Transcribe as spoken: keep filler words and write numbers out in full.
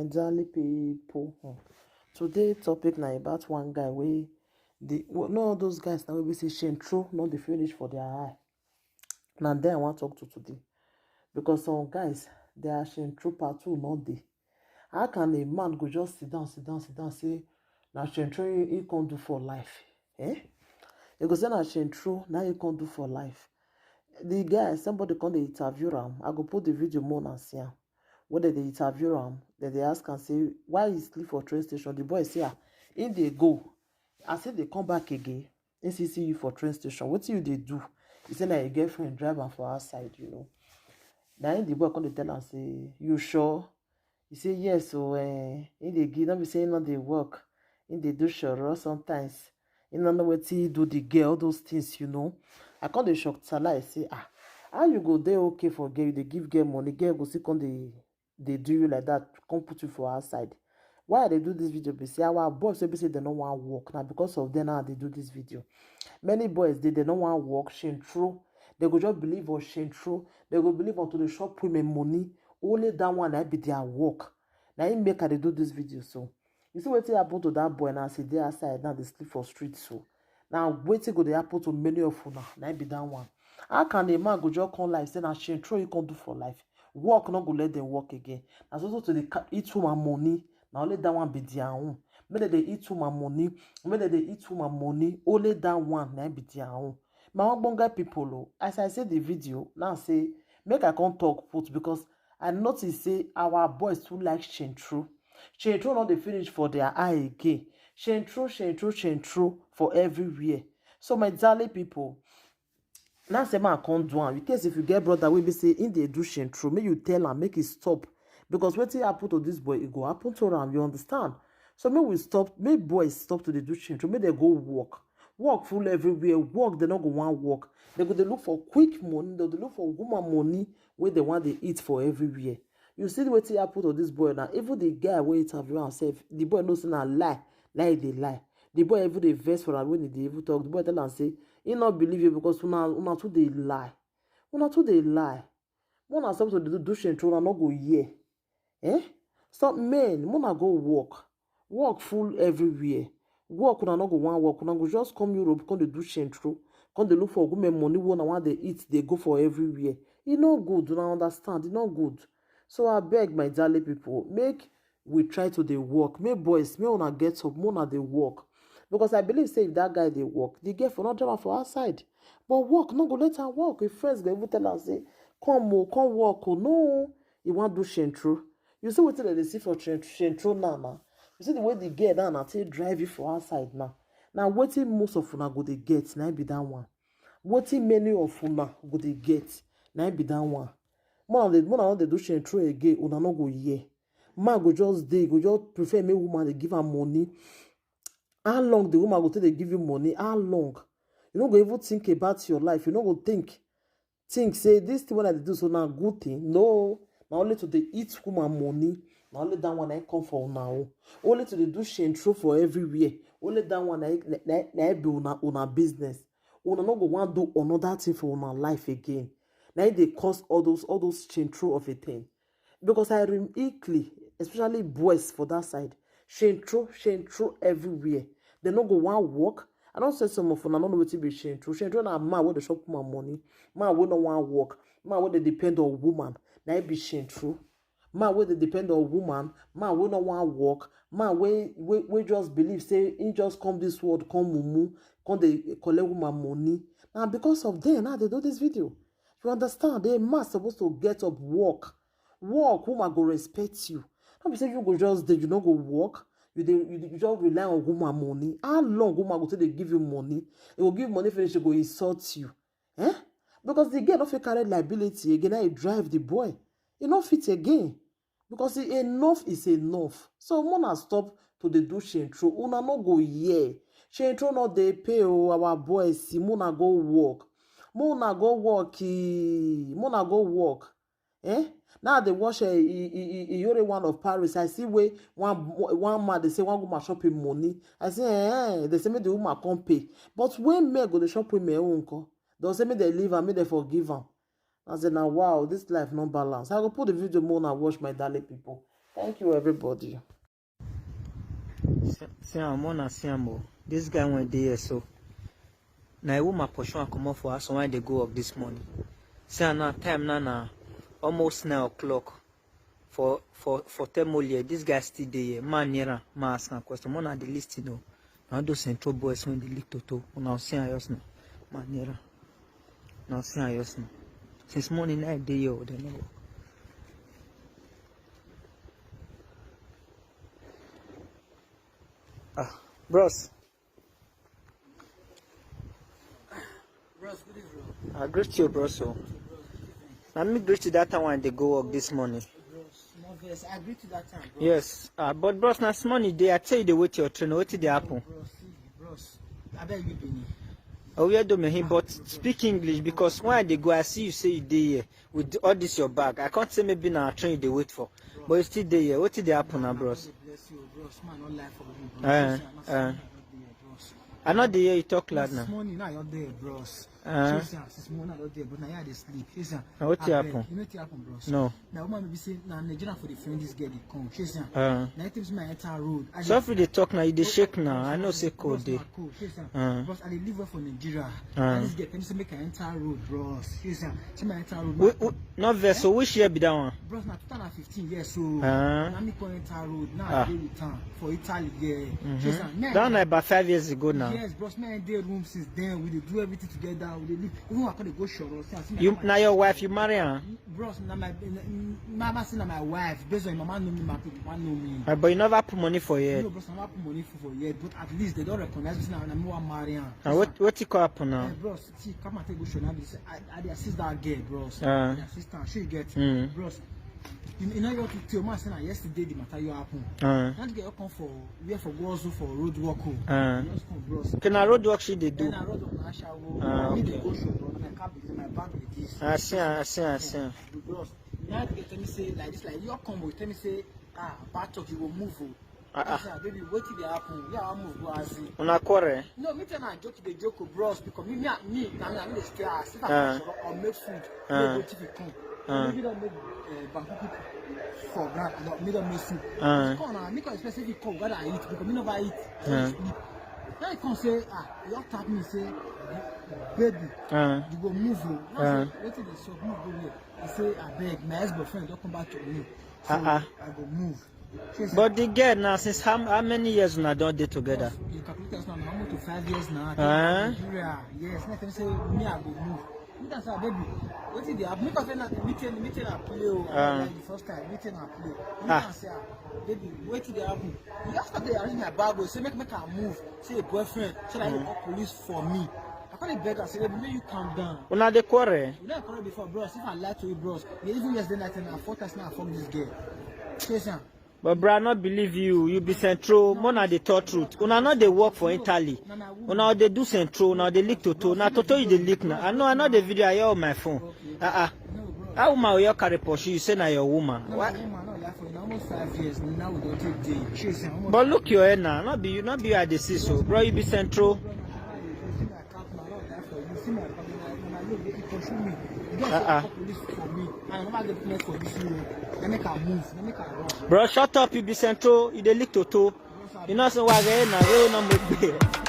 Exactly, people. Hmm. Today topic na about one guy wey dey, well, no, all those guys now wey be say shentro no dey finish for their eye. Na there I wan talk to today, because some guys, their shentro part two no dey. How can a man go just sit down, sit down, sit down, say na shentro he, he come do for life? Eh? He go say na shentro na he come do for life. The guy, somebody come dey interview am. I go put the video more na see am. When they dey interview am, they dey ask am say why he sleep for train station. The boy say, ah, he dey go. As he dey come back again, he see see you for train station. Wetin you dey do? He say na your girlfriend drive am for outside, you know. Na him the boy come dey tell am say, you sure? He say yes o. Eh, he dey give, no be say he no dey work. He dey do shoro sometimes. He no know wetin he do the girl, all those things, you know. I come dey shock Salah, I say, ah, how you go dey okay for girl? You dey give girl money, girl go still come dey dey do you like that, come put you for outside. Why I dey do this video be say our boys wey be say they no wan work, na because of them now I dey do this video. Many boys dey, they no wan work, shentro. They go just believe on shentro. They go believe on to dey chop women money. Only that one na be their work. Na him make I dey do this video so. You see wetin happen to that boy now, as he dey outside now, dey sleep for street so. Now wetin go dey happen to many of una, na be that one. How can a man go just come life say na shentro he come do for life? Work no go let them work again. Na so so to dey ca-, eat woman money. Na only that one be their own. Make dem dey eat woman money. Make dem dey eat woman money. Only that one na be their own. My ogbonge people o, as I say the video now, say make I come talk put, because I notice say our boys too like shentro. Shentro no dey finish for their eye again. Shentro, shentro, shentro for everywhere. So my darling people, now say man come do am. In case if you get brother wey be say him dey do shentro, make you tell am make he stop, because wetin happen to this boy, e go happen to am. You understand? So make we stop, make boys stop to dey do shentro, make dem go work. Work full everywhere. Work, they no go wan work. They go dey look for quick money. They go dey look for woman money wey they want dey eat for everywhere. You see wetin happen to this boy now. Even the guy wey interview himself, the boy know say na lie, lie dey lie. The boy even dey vex for am when he dey even talk. The boy tell am say he no believe you because una, una too dey lie. Una too dey lie. When una stop to dey do, do shentro, una no go hear. Eh? Stop, men, una go work. Work full everywhere. Work, una no go wan work. Una go just come Europe, come dey do shentro, come dey look for women money wey una wan dey eat, dey go for everywhere. E no good, una understand? E no good. So I beg my darling people, make we try to dey work. Make boys, make una get up, make una dey work. Because I believe say if that guy dey work, the girl for not drive am for outside. But work no go let am work. Him friends go even tell am say, come o, come work o. No, he wan do shentro. You see wetin dem dey see for shentro now, now. You see the way the girl now, now take drive you for outside now. Now wetin most of una go dey get, na be that one. Wetin many of una go dey get, na be that one. More than more than dey do shentro again, una no go hear. Man go just dey, go just prefer make woman dey give am money. How long the woman go take dey give you money? How long? You no go even think about your life. You no go think, think say this thing wey I dey do so na good thing. No, na only to dey eat woman money. Na only that one na come for una own. Only to dey do shentro for everywhere. Only that one na, na, na, na be una, una business. Una no go wan do another thing for una life again. Na it dey cause all those, all those shentro of a thing. Because I rem-, equally, especially boys for that side, shentro, shentro everywhere. They no go wan work. I don't say some of una no know wetin be shentro. Shentro na man wey dey chop woman money, man wey no wan work, man wey dey depend on woman. Na it be shentro. Man wey dey depend on woman, man wey no wan work, man wey, wey, wey just believe say he just come this world, come mumu, come dey collect woman money. Na because of them now they do this video. You understand? A man suppose to get up, work. Work, woman go respect you. No be say you go just dey, you no go work. You dey, you dey, you just rely on woman money. How long woman go take dey give you money? E go give money finish, e go insult you. Eh? Because the girl no fit carry liability again, na e drive the boy. E no fit again. Because e, enough is enough. So make una stop to dey do shentro. Una no go hear. Shentro no dey pay o, our boys. See, make una go work. Make una go work. Eh, make una go work. Eh? Now they watch, eh, I, I, I, Iyore one of Paris. I see where one, one man, they say one woman chop him money. I say, eh, they say make the woman come pay. But when men go dey chop women own, they say make they leave am, make they forgive am. I say, now wow, this life no balance. I go put the video more and watch, my darling people. Thank you, everybody. See am, una see am o. This guy wey dey here so, na a woman pursue am comot for house when e dey go work this morning. See am now, time now na almost nine o'clock for for for Temole. This guy still dey here. Man near am, man ask am question. Una dey listen o. Na all those central boys wey dey lick toto. Una see am just now. Man near am. Una see am just now. Since morning na e dey here o, dem no work. Ah, bros. Bros, good evening. I greet you, bros. So. Na me greet you that time when I dey go work this morning. Bros, no vex. I greet you that time, bros. Yes. Uh, but bros, na small e dey. I tell you dey wait your train. Wetin dey happen? Bros, see, bros. I beg you, Bini. Oh, yeah, do me, but speak English, because when I dey go, I see you say you dey here with all this your bag. I can't say maybe na train you dey wait for, but you still dey here. Wetin dey happen now, bros? Bless you, bros. Man, no lie for you, bros. Eh, See, I'm not eh. saying I don't dey here, bros. I no dey hear you talk loud now. This morning, now you're there, bros. Uh-huh. See, see, this morning, I don't there, but now I dey sleep. See, see, Na wetin I beg, happen? You know what happen, bros? No. Now, woman be say, now Nigerian for the friend this girl dey come. See, see, Uh, now it is my entire road. I so dey- if you dey talk now, you dey shake now. I know say cold Bros, dey. na cold. See, see, Uh. Bros, I dey live well for Nigeria. Uh. And this girl tell me say make I enter road, bros. See, see, see my entire road. We, we, not vex. So which year be that one? Bros, na two thousand fifteen, yes, so Uh. now me come enter road. Now Ah. I dey with am for Italy, yeah. See, see, me, That one na about five years ago now. Yes, bros, me and dey room since then. We dey do everything together. We dey live. Even I come dey go Shoro. See, see my You wife. Na your wife, you marry her? Bros, na my, my mama say na my wife. Based on mama know me, my people, mama know me. Uh, but you never put money for here. No, bros, I never put money for, for yet, but at least they don't recognize me now. I'm more marry am. And what what you call happen Eh, now? Bros, see, come and take go show now. Be say, I, I dey assist that girl, bros. Uh. I dey assist her. She get, Mm. Bros. You, you know what to tell me? Say na yesterday the matter you happen. Uh, That girl come for where for go also for road work. Oh. Uh. Just come, bros. Okay, na road work she dey do. Then I road up na Ashawo. Ah, Me okay. dey go show, bro. My car be my bag with this. I see, I see, I see. Bros, now the girl tell me say like this, like you come, tell me say, ah, bad talk, you go move. Oh. Ah, ah. I say, baby, wetin dey happen? Yeah, I move go as in. Una quarrel? No, me tell na joke, dey joke, oh, bros, because me, me, me, na me, I no dey stay house. If I Ah. come, I'll make food. Ah. Make wetin fit come. Ah. Maybe don't make uh, banku people for ground. No, me don't make soup. Ah. Come now, me come expect say if you come, gather eat because me never eat. Ah. Sleep. Now you come say, ah, you all tap me say, baby, Uh, you go move. Oh. Ah. Now say, wetin dey sup? Move go where? He say, abeg, my ex-boyfriend don come back to me. So Ah, ah. I go move. She say, but the girl now, since how, how many years una don dey together? You calculate us now, how much to five years now? Huh? Nigeria. Yes, let them say me I go move. Me tell am say, baby, wetin dey happen? Me tell am say na me tell me tell am play o. Uh. Like the first time, me tell am play. Me Ah. tell am say, ah, baby, wetin dey happen? You just start to arrange my bag o. Say make make I move. Say a boyfriend. Say like you call police for me. I come dey beg am say, baby, make you calm down. Una dey quarrel? You know I quarrel before, bros. If I lie to you, bros, you even yesterday night and I four times now I fuck this girl. Chase am. But bro, I no believe you. You be central. Mona dey talk truth. Una no dey work for Italy. Una dey do central. Una dey lick toto. Na toto you dey lick now. I know, I know the video. I hear on my phone. Uh uh. How woman will you carry pursue? You say na your woman. No, Why? Woman, no lie for you. Na almost five years now we don take dey. Chase am. Almost But look your head now. Not be you. Not be you. I dey see so, bro. You be central. You see my cap now, no lie for you. You see my body now. When I look, they pursue me. You guys Uh-uh. Call police for me. And I never get clear for this road. Let me can move. Let me can run. Bro, shut up. You be central. You dey lick toto. You know say why? Na wey no make